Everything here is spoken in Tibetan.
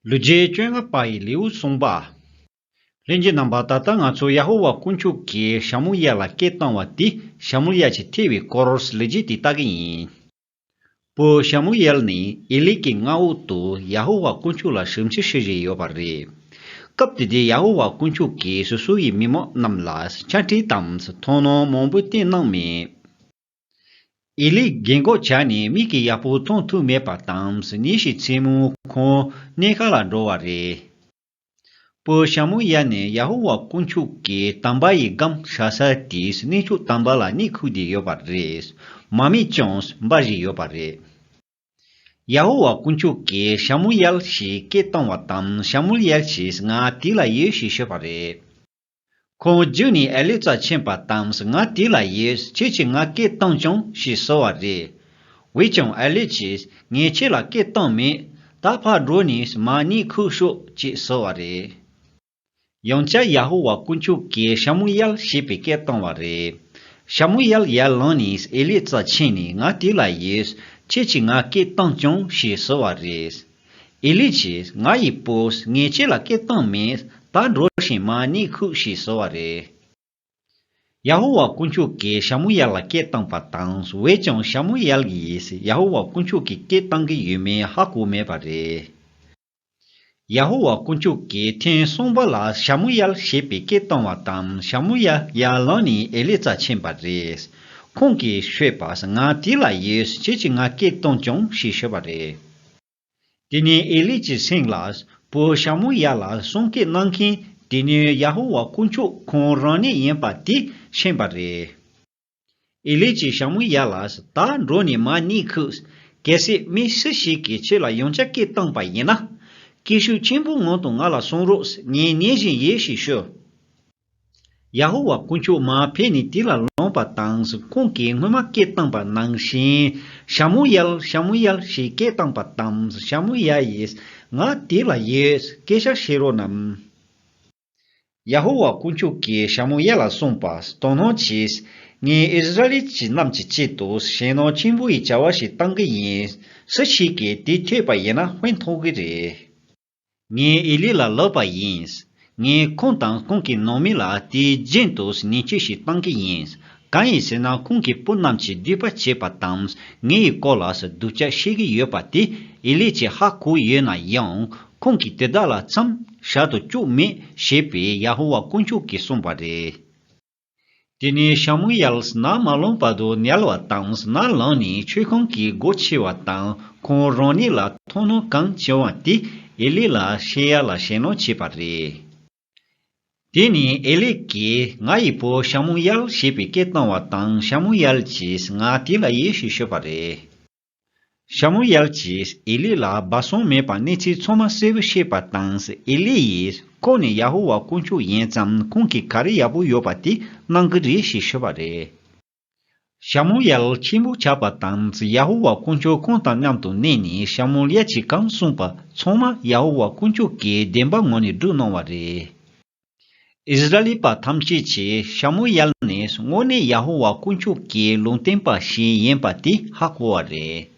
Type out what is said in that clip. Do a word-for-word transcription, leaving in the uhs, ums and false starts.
ལོ་རྒྱུས་བཅོ་ལྔ་པ་ཡི་ལེའུ་གསུམ་པ། ལྷན་རྒྱས་རྣམ་པ། ད་ལྟ་ང་ཚོ་ཡ་ཧོ་ཝཱ་དཀོན་མཆོག་གིས་ཤ་མུ་ཡལ་ལ་སྐད་བཏང་བ་དེ་ཤ་མུ་ཡལ་གྱི་ཐེ་བའི་སྐོར་ལོ་རྒྱུས་དེ་ལྟ་གི་ཡིན། བུ་ཤ་མུ་ཡལ་ནི་ཨེ་ལི་གི་མངའ་འོག་ཏུ་ཡ་ཧོ་ཝཱ་དཀོན་མཆོག་ལ་ཞབས་ཕྱི་ཞུ་བཞིན་ཡོད་པ་རེད། སྐབས་དེ་དུས་ཡ་ཧོ་ཝཱ་དཀོན་མཆོག་གིས་སོ་སོ་ཡི་མི་མང་རྣམས་ལ་ཆ་འཕྲིན་དང་མཐོང་སྣང་མང་པོ་བསྟན་གནང་མེད། ཨེ་ལི་རྒན་གོག་ཆགས་ནས་མིག་གིས་ཡག་པོ་མཐོང་ཐུབ་མེད་པ་དང་ཉིན་ཞིག་མཚན་མོ་ཁོང་གནས་ཁང་ལ་འགྲོ་བ་རེད། བུ་ཤ་མུ་ཡལ་ནི་ཡ་ཧོ་ཝཱ་དཀོན་མཆོག་གི་དམ་པ་ཡི་སྒམ་བཞག་ས་དེའི་གནས་མཆོག་དམ་པ་ལ་གཉིད་ཁུག་བསྡད་ཡོད་པ་རེད། མ་རྨོས་ཀྱང་འབར་བཞིན་ཡོད་པ་རེད། ཡ་ཧོ་ཝཱ་དཀོན་མཆོག་གིས་ཤ་མུ་ཡལ་ཞེས་སྐད་བཏང་བ་དང་ཤ་མུ་ཡལ་གྱིས་ང་དེ་ལ་ཡོད་ཞེས་ཤོད་པ་རེད། ཁོང་རྒྱུགས་ནས་ཨེ་ལི་རྩར་ཕྱིན་པ་དང་ང་དེ་ལ་ཡོད། ཁྱེད་ཀྱིས་ང་སྐད་བཏང་བྱུང་ཞེས་ཟེར་བ་རེད། འོན་ཀྱང་ཨེ་ལི་གྱིས་ངས་ཁྱེད་ལ་སྐད་བཏང་མེད། ད་ཕར་འགྲོ་ནས་མར་གཉིད་ཁུག་ཤོག་ཅེས་ཟེར་བ་རེད། ཡང་བསྐྱར་ཡ་ཧོ་ཝཱ་དཀོན་མཆོག་གིས་ཤ་མུ་ཡལ་ཞེས་པའི་སྐད་བཏང་བ་རེད། ཤ་མུ་ཡལ་ཡར་ལངས་ནས་ཨེ་ལི་རྩར་ཕྱིན་ནས་ང་དེ་ལ་ཡོད། ཁྱེད་ཀྱིས་ང་སྐད་བཏང་བྱུང་ཞེས་ཟེར་བ་རེད། ཨེ་ལི་གྱིས་ང་ཡི་བུ་ངས་ཁྱེད་ལ་སྐད་བཏང་མེད། ད་འགྲོ་ཞིང་མར་གཉིད་ཁུག་ཞེས་ཟེར་བ་རེད། ཡ་ཧོ་ཝཱ་དཀོན་མཆོག་གིས་ཤ་མུ་ཡལ་ལ་སྐད་བཏང་བ་དང་འོན་ཀྱང་ཤ་མུ་ཡལ་གྱིས་ཡ་ཧོ་ཝཱ་དཀོན་མཆོག་གིས་སྐད་བཏང་གི་ཡོད་མེད་ཧ་གོ་མེད་པ་རེད། ཡ་ཧོ་ཝཱ་དཀོན་མཆོག་གིས་ཐེངས་གསུམ་པ་ལ་ཤ་མུ་ཡལ་ཞེས་པའི་སྐད་བཏང་བ་དང་ཤ་མུ་ཡལ་ཡར་ལངས་ནས་ཨེ་ལི་རྩར་ཕྱིན་པ་རེད། ཁོང་གིས་ཤོད་པ། ང་དེ་ལ་ཡོད། ཁྱེད་ཀྱིས་ང་སྐད་བཏང་བྱུང་ཞེས་ཤོད་པ་རེད། དེ་ནས་ཨེ་ལི་གྱི་སེམས་ལ། བུ་ཤ་མུ་ཡལ་ལ་གསུང་སྐད་གནང་མཁན་དེ་ནི་ཡ་ཧོ་ཝཱ་དཀོན་མཆོག་ཁོང་རང་ཉིད་ཡིན་པ་དེ་ཤེས་པ་རེད། ཨེ་ལི་གྱིས་ཤ་མུ་ཡལ་ལ། ད་འགྲོ་ནས་མར་གཉིད་ཁུག་གལ་སྲིད་མི་སུ་ཞིག་གིས་ཁྱེད་ལ་ཡང་བསྐྱར་སྐད་བཏང་པ་ཡིན་ན། སྐད་ཤུགས་ཆེན་པོའི་ངང་དུ་ང་ལ་གསུང་རོགས། ངས་ཉན་བཞིན་ཡོད་ཞེས་ཤོད། ཡ་ཧོ་ཝཱ་དཀོན་མཆོག་མར་ཕེབས་ནས་དེ་ལ་ལངས་པ་དང་ཁོང་གིས་སྔོན་མ་སྐད་བཏང་པ་ནང་བཞིན། ཤ་མུ་ཡལ། ཤ་མུ་ཡལ་ཞེས་སྐད་བཏང་པ་དང་ཤ་མུ་ཡལ་ཡིས། ང་དེ་ལ་ཡོད། སྐད་ཆ་བཤད་རོགས་གནང་། ཡ་ཧོ་ཝཱ་དཀོན་མཆོག་གིས་ཤ་མུ་ཡལ་ལ་གསུངས་པ། དོ་སྣང་གྱིས། ངས་ཨིསི་ར་ཨེལ་གྱི་རྣམས་ཀྱི་ཆེད་དུ་ཞེད་སྣང་ཆེན་པོ་ཡི་བྱ་བ་ཞིག་བཏང་གི་ཡིན། སུ་ཞིག་གིས་དེ་ཐོས་པ་ཡིན་ན་ཕན་ཐོགས་ཀྱི་རེད། ངས་ཨེ་ལི་ལ་ལབ་པ་ཡིན། ངས་ཁོང་དང་ཁོང་གི་ནང་མི་ལ་དེའི་རྒྱུན་དུ་ཉེས་ཆད་ཞིག་བཏང་གི་ཡིན། གང་ཡིན་ཟེར་ན་ཁོང་གི་བུ་རྣམས་ཀྱིས་སྡིག་པ་བྱས་པ་དང་ངའི་སྐོར་ལ་སྡུག་ཅག་བཤད་ཀྱི་ཡོད་པ་དེ་ཨེ་ལི་གྱིས་ཧ་གོ་ཡོད་ན་ཡང་ཁོང་གིས་དེ་དག་ལ་མཚམས་བཞག་ཏུ་བཅུག་མེད་ཞེས་པའི་ཡ་ཧོ་ཝཱ་དཀོན་མཆོག་གིས་གསུངས་པ་རེད། དེ་ནས་ཤ་མུ་ཡལ་ནམ་མ་ལངས་བར་དུ་ཉལ་བ་དང་ནམ་ལངས་ནས་མཆོད་ཁང་གི་སྒོ་ཕྱེ་བ་དང་ཁོང་རང་ཉིད་ལ་མཐོང་སྣང་གང་བྱུང་བ་དེ་ཨེ་ལི་ལ་བཤད་ཡ་ལ་ཞེད་སྣང་བྱས་པ་རེད། དེ་ནས་ཨེ་ལི་གིས་ང་ཡི་བུ་ཤ་མུ་ཡལ་ཞེས་པའི་སྐད་བཏང་བ་དང་ཤ་མུ་ཡལ་གྱིས་ང་དེ་ལ་ཡོད་ཞེས་ཤོད་པ་རེད། ཤ་མུ་ཡལ་གྱིས་ཨེ་ལི་ལ་སྦ་གསང་མེད་པར་གནས་ཚུལ་ཚང་མ་གསལ་པོ་བཤད་པ་དང་ཨེ་ལི་ཡིས་ཁོང་ནི་ཡ་ཧོ་ཝཱ་དཀོན་མཆོག་ཡིན་ཙང་ཁོང་གིས་ག་རེ་ཡག་པོ་ཡོད་པ་དེ་གནང་གི་རེད་ཞེས་ཤོད་པ་རེད། ཤ་མུ་ཡལ་ཆེན་པོ་ཆགས་པ་དང་ཡ་ཧོ་ཝཱ་དཀོན་མཆོག་ཁོང་དང་མཉམ་དུ་གནས་ནས་ཤ་མུ་ཡལ་གྱིས་གང་གསུངས་པ་ཚང་མ་ཡ་ཧོ་ཝཱ་དཀོན་མཆོག་གིས་བདེན་པ་ངོས་ནས་སྒྲུབ་གནང་བ་རེད། ཨིསི་ར་ཨེལ་པ་ཐམས་ཅད་ཀྱིས་ཤ་མུ་ཡལ་ནི་དངོས་གནས་ཡ་ཧོ་ཝཱ་དཀོན་མཆོག་གི་ལུང་བསྟན་པ་ཞིག་ཡིན་པ་དེ་ཧ་གོ་བ་རེད།